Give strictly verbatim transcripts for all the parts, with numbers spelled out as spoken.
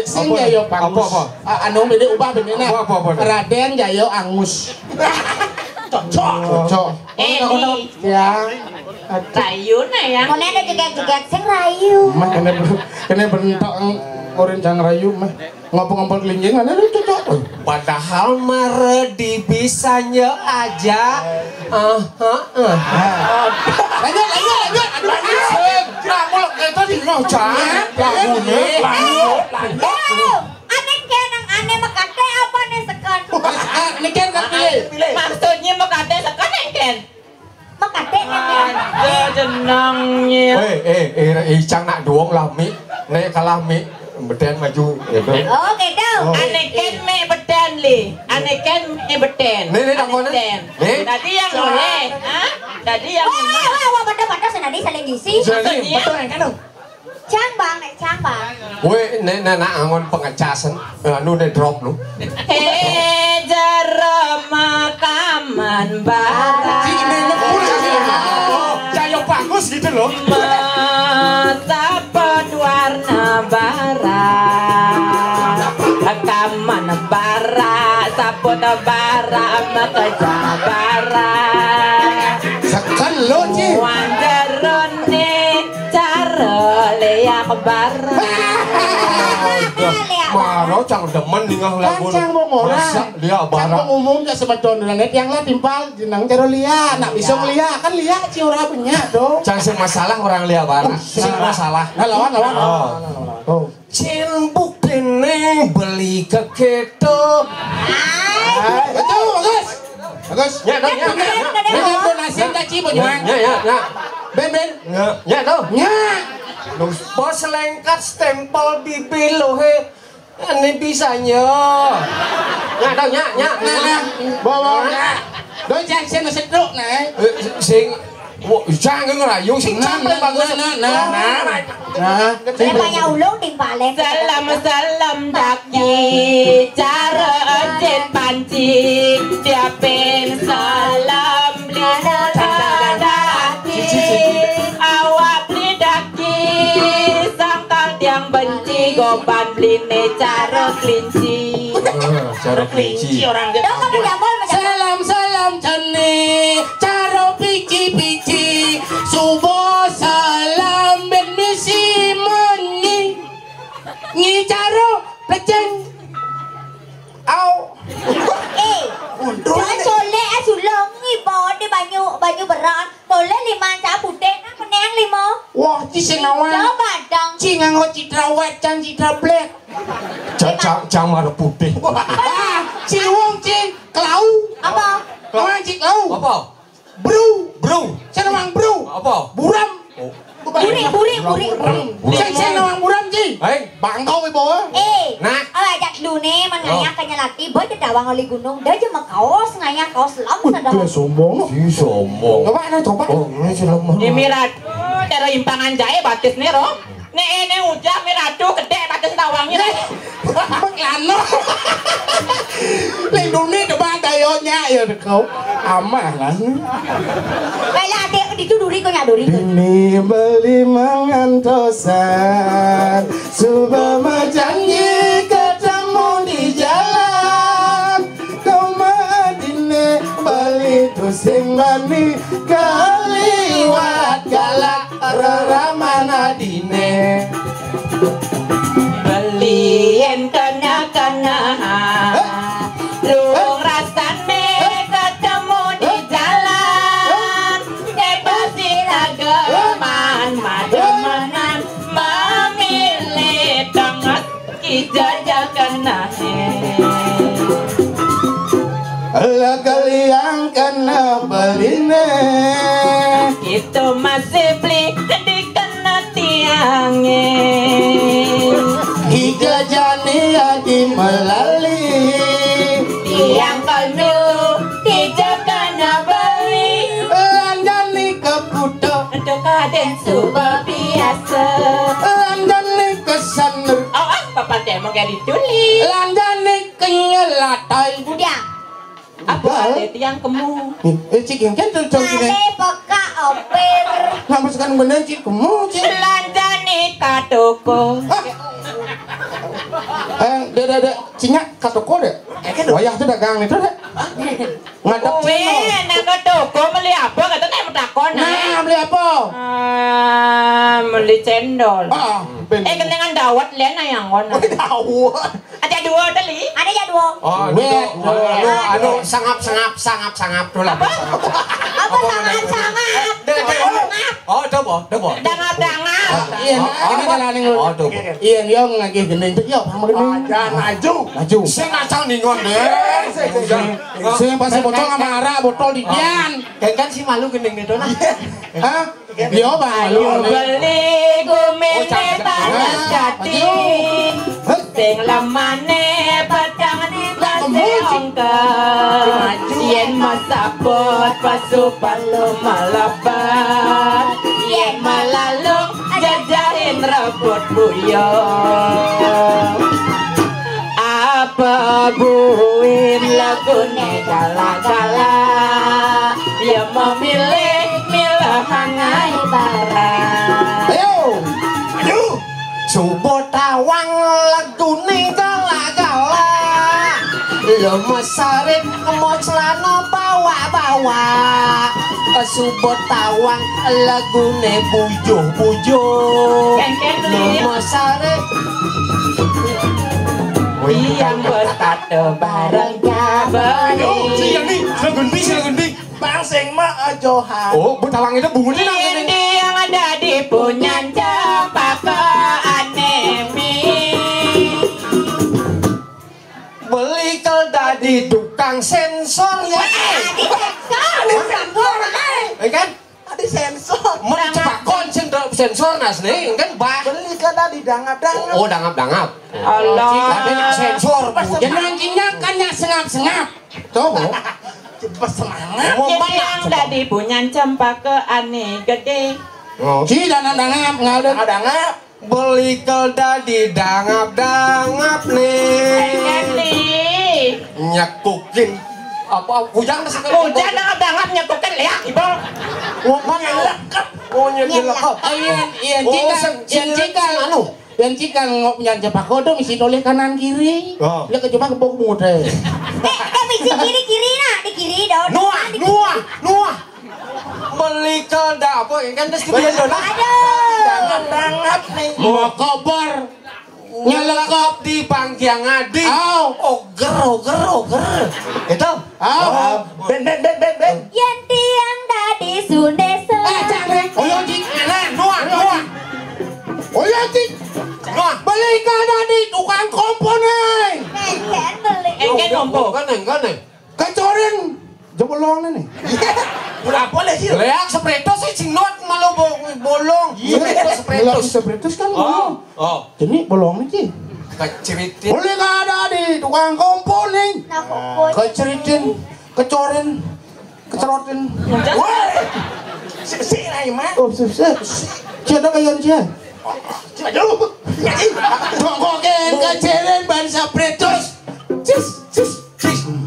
Sing apa? Jaya Pangus. Apa, apa? Ah, anu, beda ubah beda nah. Apa, apa, apa? Raden Jaya Angus. Cocok. Cocok. Eh, ono, ono. Ni. Ya. Rayu nah ya. Mana ada jeget-jeget sing rayu. Mah kena ber-, kena bentok ng-, orang jang rayu mah. Ngompol-ngompol kelinjing, mana ada cocok. Padahal mah di bisanya aja. Ah, ah, ah. Lanjut, lanjut, lanjut. Aduh, lanjut. Nah, mulai kita di ngocah. Lagu ni. Lanjut, lanjut. Aneh kan, yang aneh mekate apa nih sekan? Mekate, mekate kan pilih. Maksudnya mekate sekan, Ken? Mekate kan? Ada jenangnya. Weh, eh, eh, eh, Icang nak duong lah, Mi. Nek kalah, Mi. Beden maju, gitu. Oh, gitu. Oh. Aneh kan, Mi, beden, li. Aneh kan, Mi, beden. Ni, ni, tak boleh. Aneh kan. Ni? Tadi yang boleh, ha? Tadi yang wah, wah, wah, wah, betul, betul, senadi saling isi. Jadi, maksudnya? Betul, yang kan, tu? Cang, Bang, naik cang, Bang. Woi, nek, nek, nak angon pengecasan, anu, nek drop lu. He jero makaman barang. Cik, nek, nek, nek, nek. Cahaya bagus gitu loh. Mesaput warna barang. Kaman barang, saput barang, mekeja barang. Seken lo, Cik. Wanjerone Cara leak barang. Leak barang. Maro cang demen ningah lagu. Kan cang mau ngora. Masa dia cang barang. Mau ngomong ke semeton Renet yang lah timpal jenang cara liak. Nak bisa ngeliak kan liak ci ora banyak dong. Cang sing masalah orang liak barang. Sing masalah. Nah, lawan, lawan, lawan, lawan, lawan, lawan. Oh. Cil buktine beli ke keto. Hai. Betul, bagus. Bagus. Ya, dah, ya, ya, ya. Ini pun hasil tak ci, Bang Juan. Ya, ya, ya. Ben, ben. Ya, ya, tuh. Ya. Bos lengkat stempel bibir lo, he. Ini bisanya. Ya, tuh, ya, ya. Nah, nah. Bawa, ya. Doi, jangan sing seduk, nah. Eh, sing Wo, jangan ngerayu, sing nah, campur nah, bagus. Nah, nah, nah. Nah, nah. Saya banyak ulung di balik. Salam, salam daki, cara encen panci, siapin salam beli daki. Awak beli daki, sangkal tiang benci, goban beli ne cara kelinci. Ah, cara kelinci. Kelinci orang dia. Dong, kamu jambol, macam salam, salam, jane. Cara pici-pici, suba salam ben misi menyi. Nyi cara plecen. Au. Eh, untung. Jangan solek, ah, sulung ngi bawa di banyu, banyu berat. Toleh lima cak putih, nah, meneng lima. Wah, ci sing awal. Coba dong. Ci nganggo citra white, cang citra black. Cang, cang, cang mara putih. Wah, ci luwung, ci kelau. Apa? Kelau, ci kelau. Apa? Bru. Bru. Senawang bru. Apa? Buram. Oh. Buri, buri, buri, buri. Buram. Sing, sing nawang buram, ci. Hai. Bangkau ibu. Eh. Nah. Awak ajak dune men ngayak ke nyelati, boy ke dawang oli gunung, dah je mekaos ngayak kaos lem. Wih, sedap. Dia sombong. Si sombong. Coba, nah, coba. Oh, ini si lemah. Ini Miratu, cara impangan jae batis nih, Ro. Nek ene ujah Miratu gedek batis tawangnya. Lano. Lindungi depan dayonya ya kau. Amah lah. Kayak adik itu duri kau nyak duri. Ini beli mangan tosan. Suba majanji ketemu di jalan. Kau madine beli tusing bani kaliwat galak reraman adine. Beli en kena-kena. Lung rasane ketemu di jalan. Deposit ageman mademenan memilih tengah. Kita jaga nahe. Lah kalian kena beline. Kita masih beli di kena tiange. Hija jani adi melali. Tiang kanu hija kena beli. Lanjani ke kuto. Untuk kaden suba biasa. Lanjani ke sanur. Oh, ah, papan dia mau gadi tuli. Lanjani ke nyelatai. Udah. Apa ada tiang kemu? Eh, cik, yang kan tuh, tuh, sini. Ada peka opir. Nggak masukkan bener, cik, kemu, cik. Lanjani ka toko. Ah. Eh, dek, dek, dek, cinya ka toko dek. Wayah tuh dagang itu dek. Ngadep. Weh, nang ka toko beli apa? Kata teh mau takon. Nah, beli apa? Ah, beli cendol. Ah, eh, kenangan dawet lian ayang kono. Oh, dawet. Ada dua tadi. Ada ya dua. Oh, dua. Anu, anu, sangap, sangap, sangap, sangap tuh lah. Apa? Apa sangap, sangap? Dek, dek, anu. Oh, coba, coba. Dangap, dangap. Iya, oh, ini kalau anu. Oh, coba. Iya, dia ngagih gending tuh, iya, sama gending. Aja maju. Maju. Sing asal ningon deh. Sing pasti botol sama arah, botol di dian. Kan, kan si malu gending itu nah. Hah? Yo, Bang. Ayo beli gumine panas jati. Sing lemane padang ni kasih ongke. Yen masaput pasu palu malabat. Yen malalung jajahin rebut buyo. Apa buin lagune gala-gala. Ya memilih milahan ai barang. Ayo, maju. Subuh tawang lagune gala-gala. Lo mesarit mau celana bawa-bawa. Subuh tawang lagune bujuh-bujuh. Lo mesarit. Yang berkata bareng kabeh. Ayo, si Yandi, silakan bi, silakan bi. Bang sing mah ajohan. Oh, bu tawang itu bungut ini nang ini. Ini yang ada di punyan cempaka anemi. Beli kel dadi tukang sensor ya. Di sensor, di sensor, eh. Eh kan? Tadi sensor. Mun cepakon sensor nas nih, kan bah. Beli kel dadi dangap-dangap. Oh, dangap-dangap. Allah. Tapi nak sensor. Jenang jinyak kan nyak sengap-sengap. Coba. Coba semangat. Yang tadi punyan cempaka ane gede. Oh. Ci dangap-dangap ngalih. Dangap. Beli kel dadi dangap-dangap nih. Nyekukin. Apa bujang sih kalau bujang dangap-dangap nyekukin liak ibu. Ngomong yang lekap. Oh, nyelekap. Ayen, ayen cikal, ayen cikal anu. Yang cikal ngok nyan cepak kodong isi noleh kanan kiri. Oh. Dia ke cepak bok muda. Eh, eh, bisi kiri, kiri nah, di kiri daun. Nuah, nuah, nuah. Beli kel dah apa kan terus kemudian dolah. Aduh. Dangap-dangap nih. Mau kobar. Nyelekop di pangkiang adi. Oh. Oger, oger, oger. Itu. Oh. Ben, ben, ben, ben, ben. Yen tiang dadi sundesa. Eh, cak, eh. Oyo, cik. Nah, nuah, nuah. Oyo, cik. Nuah. Beli kel dadi tukang kompon, eh. Engken beli. Engken kompon. Kan, kan, eh. Kecorin jebolong nih. Ulah apa lagi? Leak sepretos sih cinot malu bo-, bolong. Iya. Sepretos, sepretos. Sepretos kan bolong. Oh. Jadi bolong nih, Ci. Keceritin. Boleh nggak ada di tukang kompon nih? Nah, kompon. Keceritin, kecorin, kecerotin. Woi. Sip, sip, Rai, Mak. Oh, sip, sip. Ci ada kayak Ci. Aduh. Bongkokin kecerin ban sepretos. Cis, cis.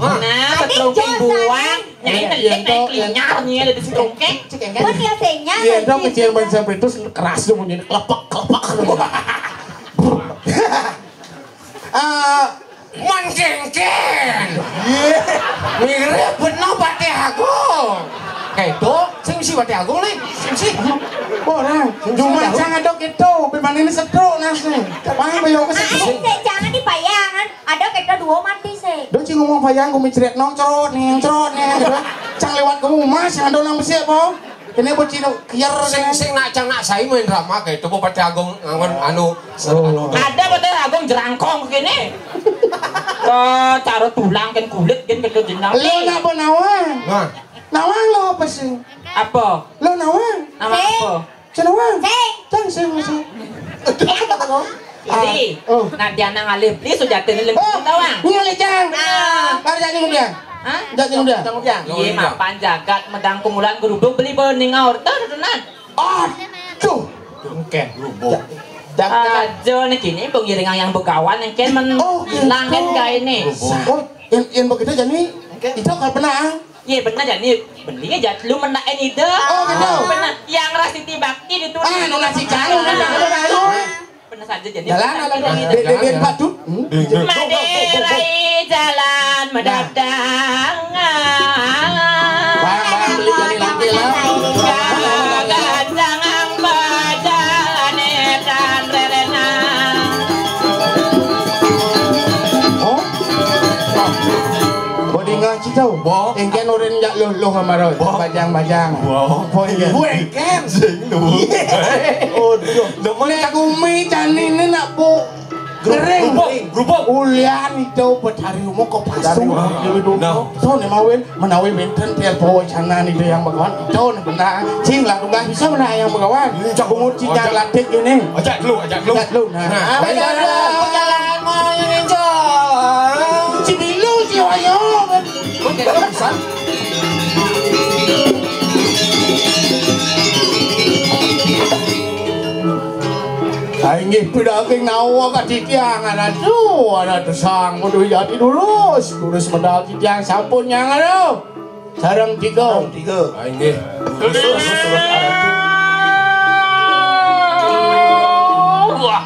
Nah, betrungking buang. Nyai nelik, nyai klinyah, nyai ada di situ. Pun biasanya. Iya, dong, kecil ban sampai terus keras dong bunyinya. Kelepek, kelepek. Ah, man kengken. Iya. Mirip bener Patih Agung. Kayak itu, sing si Patih Agung nih, sing si. Orang, cuma jangan dok itu, bagaimana ini setruk nasi. Paham ya, aku setruk. Ayo, jangan dipayangan. Ada kita dua mati sih. Dong, cing ngomong payang, gumi ceret nong, cerot nih, cerot nih, gitu. Cang lewat kamu, Mas, yang ada orang besi apa? Ini buat cino kier. Sing, sing nak cang nak saya main drama kayak itu, Bupati Agung ngangon anu, anu. Ada Bupati Agung jerangkong begini. Eh, cara tulang kan kulit kan gitu jenang. Lo nak apa nawang? Nah. Nawang lo apa sih? Apa? Lo nawang? Nawang apa? Cenawang. Sing. Cang sing, sing. Jadi, ah, oh. Nah, dia nang alih beli sujatine lem tawang. Ini alih cang. Ah. Kari jadi ngudian. Hah? Jadi ngudian. Iya, mapan jagat medang kumulan geruduk beli bening orta tenan. Aduh. Engken geruduk. Aja nih kini pengiringan yang begawan engken men oh, hilang kan gitu. Kayak ini. Oh, yang, yang begitu jadi Ida kal beneh. Yé, beneh jani. Beneh jani lu meneh Ida. Oh, gitu. Beneh. Yang ras titi bakti ditu. Ah, nu nasi jalan, nu nasi jalan. Beneh saja jani. Jalan, jalan. Dek, dek, dek, Pak Tut. Hmm? Madé rai jalan medadangan. Barang-barang beli jani laki lah. Gagah jangan bajalan edan rerenan. Oh? Bodinga cito. Bo. Engken urin jak loh-loh amaro. Bo. Bajang-bajang. Bo. Bo, iya. Bo, engken. Sing lu. Iya. Oh, duh. Demen. Nek gumi jani ini nak bu. Gru-, kering. Grubuk, grubuk. Ulian ida Betari Uma kok pasu. Betari Uma. Nah. To ne mawin, menawi wenten tiar pawacanan ida Hyang Begawan, ida ne beneh. Sing lah tugas bisa meneh Hyang Begawan. Ini cak bungut cicak latik ini. Ajak dulu, ajak dulu. Ajak dulu. Nah. Nah, apa baik. Jalan, jalan, main jalan. Si Bilu, si Wayo. Kok jadi urusan? Ah, inggih pidaging nawa ka titiang, Ratu, Ratu Sang Putu Jati durus, durus medal titiang sampun nyang, aduh. Sareng tiga. Sareng tiga. Ah, inggih. Durus, durus, durus, Ratu. Wah,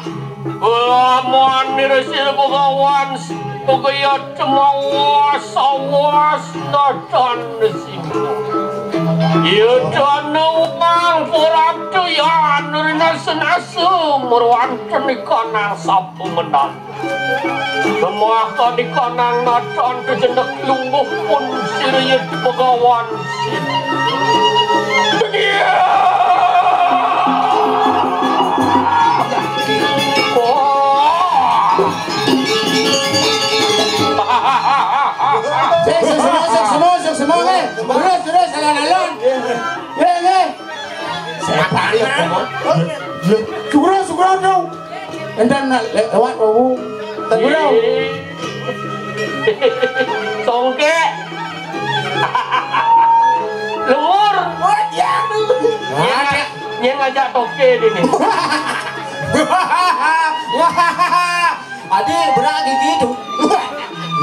lamun mirsi Begawan, pegayat mawas, awas, natan Iya dana wang puratu yan rina senasa merwanten ikanang sapu mendan. Semua kanikanang natan kejenek lungguh pun siriyut Begawan. Wah. Sik, sik, semua, sik, semua, sik, semua, eh. Terus, terus, alon-alon. Nggih, nggih. Setan ya, Bang. Syukur, syukur dong. Enten nak le-, lewat, oh. Teguh dong. Songkek. Lemur. Oh, iya. Nyeng, nyeng ngajak toke dini. Wah. Adi berak gigi tu.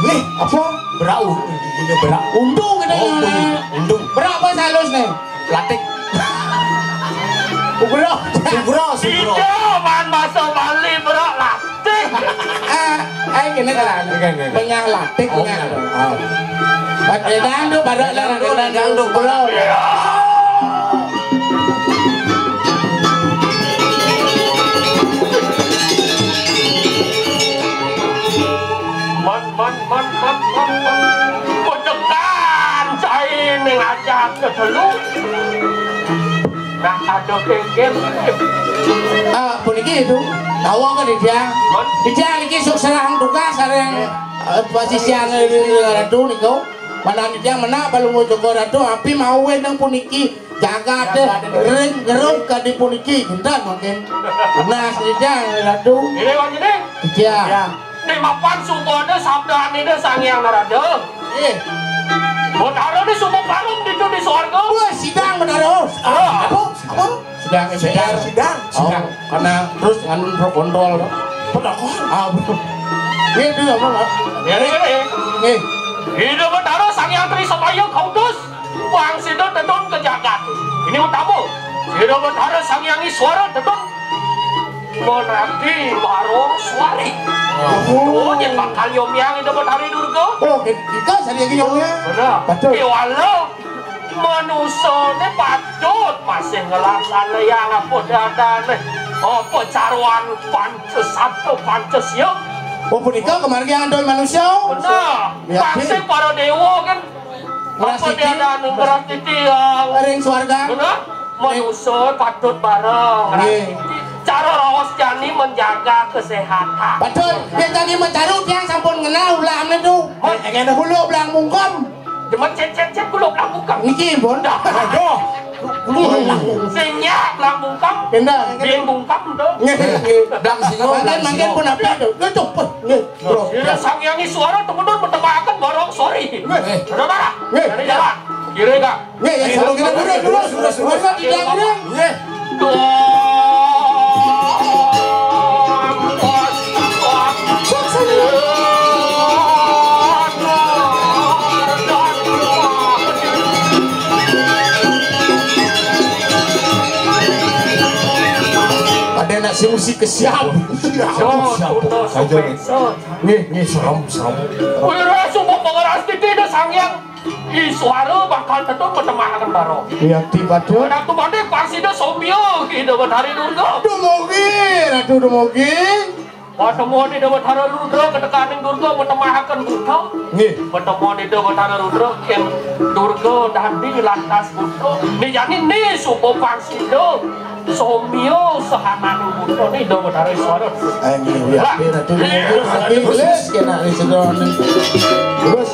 Nih, apa? Berak u-, giginya berak. Undung kita. Oh, undung. Undung. Berak apa halus nih? Latik. Ugro. Sugro, sugro. Iya, man bahasa Bali berak latik. Ah, ai kene kan. Oke, oke, oke. Penyah latik. Oh, penyah. Oke. Ah. Pakai dangdut, baru lah, dangdut, dangdut, bro. Man, man, man, man, man, man. Kocekan cai ning ajak ketelu. Nah, ada kengken. Ah, puniki itu. Tawa kan dia. Man. Dia niki sok serahang tugas sareng, eh, pasisian, eh, ratu niku. Malah dia menak balung Joko Ratu api mau nang puniki. Jagate ring gerung kadi puniki, enten mangkin. Nah, sidang Ratu. Ini, Wan, ini. Iya. Iya. Nek mapan subane sabdane Sang Hyang Narada. Eh. Betara ne suba parum ditu di swarga. Wah, sidang Betara. Ah. Apa? Apa? Sidang M P R. Sidang. Sidang. Oh, karena terus nganu pro kontrol. Protokol. Ah, betul. Iya, itu apa, Pak? Ya, ya, ya. Eh. Ida Betara Sang Hyang Tri Samaya kautus. Wang sida tedun ke jagat. Ini utama. Sida Betara Sang Hyang Iswara tedun. Menanti Baro Swari. Oh. Oh, nyen bakal yomiang Ida Betari Durga. Oh, ki-, kita sari lagi yomiang. Benar. Betul. Iwala manusa ne patut masih ngelaksanayang apa dadane. Apa caruan Pancasabda Pancasila. Oh, punika kemargian antuk manusia. Benar. Ya, pasti para dewa kan. Apa dia ada anu ngeras titiang? Ring swarga. Bener? Manusia patut bareng ngeras titi. Cara raos jani menjaga kesehatan. Betul. Yen jani mecaru tiang sampun ngenal ulah nitu. Hah? Nek ada hulu belang bungkem. Demen cecet-cecet kulo belang bungkem. Niki pun. Dah. Aduh. Sing nyak belang bungkem. Pindah. Bin bungkem tu. Nggih, nggih. Belang singo, mangkin, belang mangkin singo. Pun api tu. Tuh, tuh, pun. Nggih. Terus, ira terus. Sang Hyang Iswara temenan metemaken barang sori. Nggih. Sudah marah. Nggih. Dari jalan. Kira, Kak. Nggih, ya, selalu kita dulu, dulu, dulu, dulu, dulu, tidak, dulu. Nggih. Tuh. Musik ke siap. Siap, siap. Saja. Nggih, nggih, serem, serem. Wira sumpah pangeras titi da Sang Hyang Iswara bakal tetep matemahaken baro. Iya, tiba tuh. Ratu Made parsida somya Ida Betari Durga. Dumugi, Ratu dumugi. Patemon Ida Betara Rudra ketekaning Durga matemahaken buta. Nggih. Patemon Ida Betara Rudra yen Durga dadi lantas buta. Dijani ni suba parsida somya sahananing buta ni Ida Betara Iswara. Ayo, ya. Lah. Ratu dumugi lagi. Terus kena ni sedon. Terus.